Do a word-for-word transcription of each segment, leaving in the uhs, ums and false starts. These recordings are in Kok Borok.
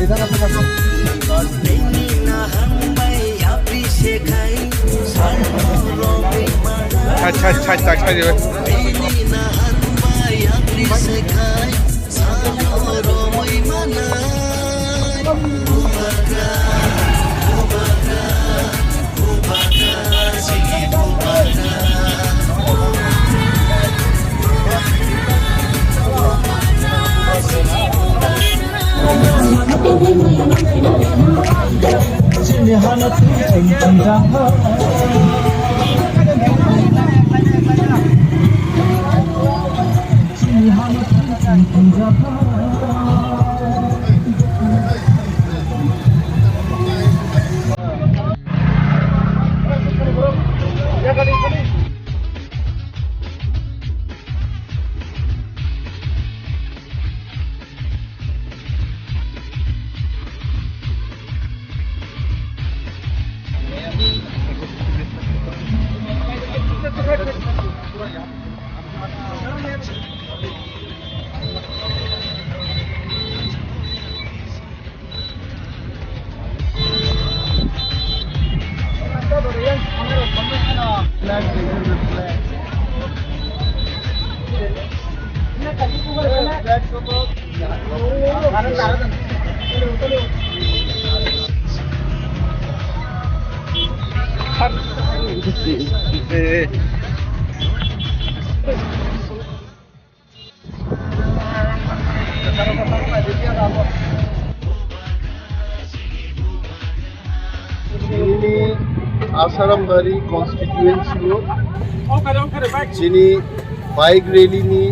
Chai, chai, chai, chai, chai, chai. Chini Asarambari constituency o chini bike rally ni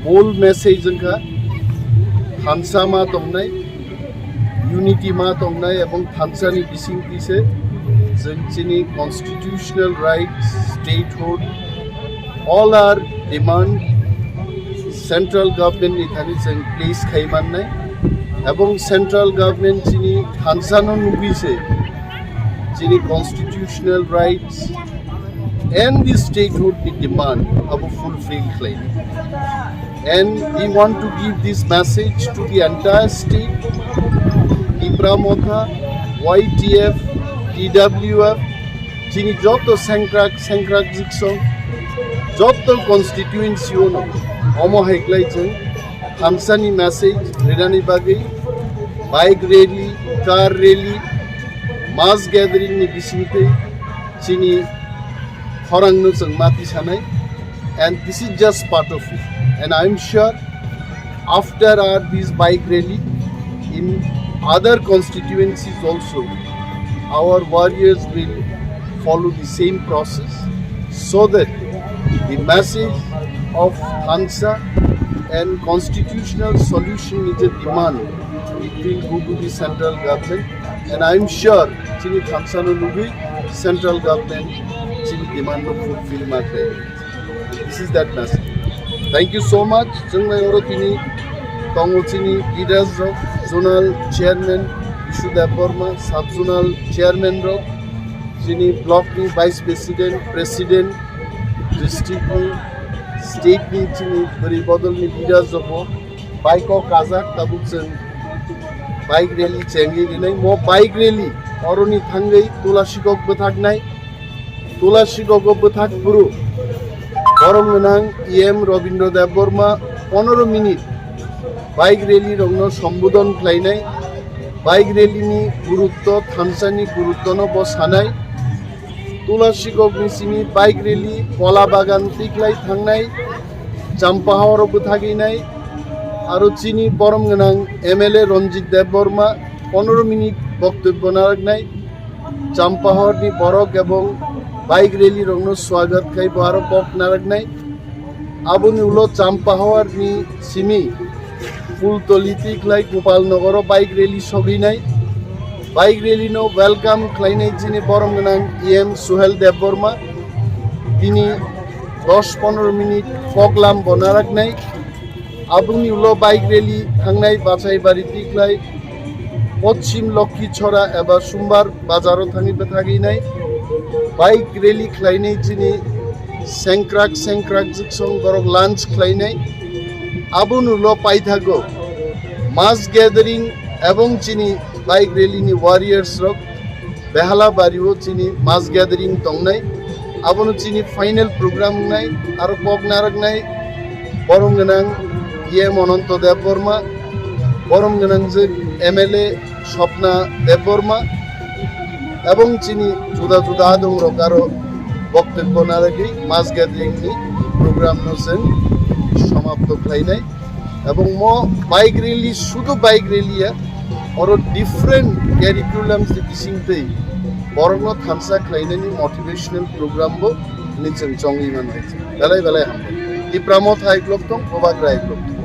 mol message wngkha thansa ma tongnai, unity ma tongnai ebong thansa ni bisingtwi se chwng chini constitutional rights, statehood, all our demand central government ni thani chwng place khai mannai, ebong central government chini thansa no nugwi se chini constitutional rights and the statehood ni demand abo fulfill khlai. And we want to give this message to the entire state, Tipra Motha, Y T F, T W F, chini joto sengkrak sengkrak jiksong, joto constituency o no omo hai khlai chwng thansa ni message rinani bagwi bike rally, car rally, mass gathering ni bisingtwi chini khorang no chwng mati sanai, and this is just part of it, and I am sure after our this bike rally in other constituencies also our warriors will follow the same process so that the message of thansa and constitutional solution is a demand it will go to the central government, and I am sure chini thansa no nugwi central government chini demand no fulfill ma khlai. This is that message. Thank you so much. Chwng nai oro tini tongo chini leaders rok, zonal chairman Bishu Debbarma, sub zonal chairman rok, chini block ni vice president, president, district ni, state ni chini bwrwi bodol ni leaders rok bo bike o kajak tabuk chwng bike rally chengwi rinai. Mo bike rally oroni thangwi Tulasikok bwthaknai. Tulasikok o bwthak phuru borom gwnang E M Robindra Debbarma pondro minute bike rally rokno sombodon khlainai. Bike rally ni gurutto, thansa ni gurutto no bo sanai. Tulasikok ni simi bike rally Kola Bagan tiklai thangnai, Champahor o bwthaginai, aro chini borom gwnang M L A Ranjit Debbarma pondro minute boktobyo narwknai. Champahor ni borok ebong bike rally rokno swagat khai bo aro kok narwknai. Aboni ulo Champahor ni simi Phultoli tiklai Gopal Nogoro bike rally sogwinai. Bike rally no welcome khlainai chini borom gwnang E M Suhel Debbarma. Tini dos pondro minute poglam bo narwknai. Aboni ulo bike rally thangnai Bachaibari tiklai Poschim Lokhichhora eba Sumbar bazaro thangwi bwthaginai. Bike rally khlainai chini sengkrak sengkrak jiksong borok lunch khlainai. Aboni ulo paithago mass gathering Ebong chini bike rally ni warriors rok Behala Bari o chini mass gathering tongnai, abono chini final program wngnai, aro kok narwknai borom gwnang E M Ananto Debbarma, borom gwnangjwk M L A Swapna Debbarma, ebong chini juda juda adong rok aro boktobbo narwgwi mass gathering ni program no chwng samapto khlainai. Ebong mo bike rally, sudu bike rally ya, oro different curriculum ni bising twi borokno thansa khlainani motivational program bo ni chwng chongwi manwi. Belai belai hambai. Tipra Motha hai blog tong, Bubagra hai blog tong.